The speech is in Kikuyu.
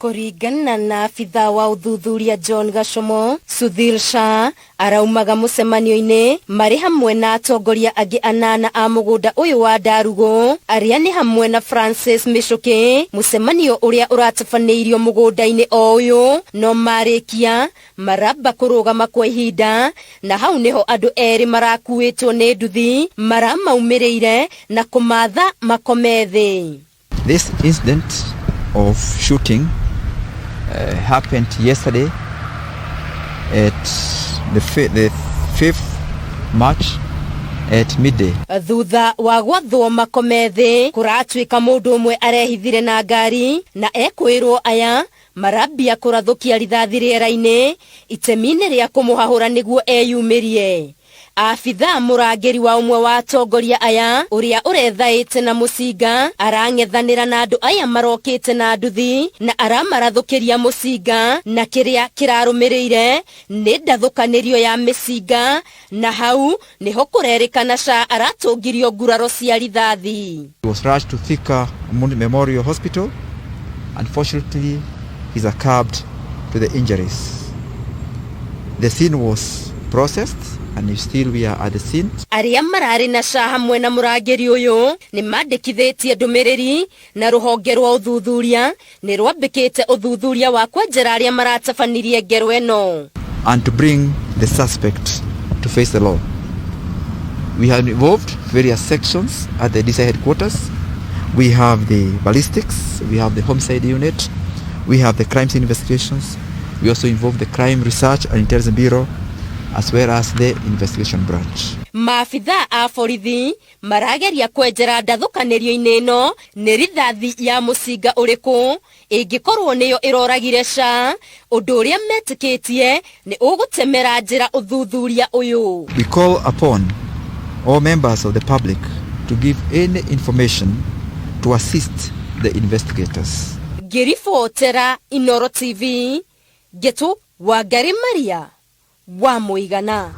Kũringana na abithaa wa ũthuthuria John Gachomo, Sudhir Shah araumaga mũcemanio-inĩ marĩ hamwe na atongoria angĩ anana a mũgũnda ũyũ wa Ndarugũ arĩa nĩ hamwe na Francis Michuki. Mũcemanio ũrĩa ũratabanĩirio mũgũnda-inĩ o ũyũ no marĩkia maramba kũrũgama kwa ihinda, na hau nĩho andũ erĩ marakuĩtwo nĩ nduthi maramaumĩrĩire na kũmatha makome thĩ. This incident of shooting happened yesterday at the 5th March at midday. Thutha wa gwathwo makome thĩ, kũratuĩka mũndũ ũmwe arehithire na ngari na ekwĩrwo aya marambia kũrathũkia rithathi rĩera-inĩ itemi-inĩ rĩa kũmũhahũra nĩguo eyumĩrie. Abithaa mũrangĩri wa ũmwe wa atongoria aya ũrĩa ũrethaĩte na mũcinga arang'ethanĩra na andũ aya marokĩte na nduthi na aramarathũkĩria mũcinga, na kĩrĩa kĩrarũmĩrĩire nĩ ndathũkanĩrio ya mĩcinga, na hau nĩho kũrerĩkana Shah aratũngirio nguraro cia rithathi. He was rushed to Thika Memorial Hospital. Unfortunately, he succumbed to the injuries. The scene was processed and still we are at the scene. Arĩa mararĩ na Shah hamwe na mũrangĩri ũyũ nĩ mandĩkithĩtie ndũmĩrĩri na rũhonge rwa ũthuthuria nĩ rwambĩkĩte ũthuthuria wa kwenjera arĩa maratabanirie ngero ĩno. And to bring the suspect to face the law. We have involved various sections at the DCI headquarters. We have the ballistics, we have the homicide unit, we have the crime scene investigations, we also involve the Crime Research and Intelligence Bureau, as well as the investigation branch. Maabithaa a borithi marageria kwenjera ndathũkanĩrio-inĩ ĩno nĩ rithathi ya mũcinga ũrĩkũ ĩngĩkorwo nĩyo ĩroragire Shah, ũndũ ũrĩa metĩkĩtie nĩ ũgũtemera njĩra ũthuthuria ũyũ. We call upon all members of the public to give any information to assist the investigators. Ngĩribotera Inoro TV, Ngetu Wangari Maria wa Mũigana.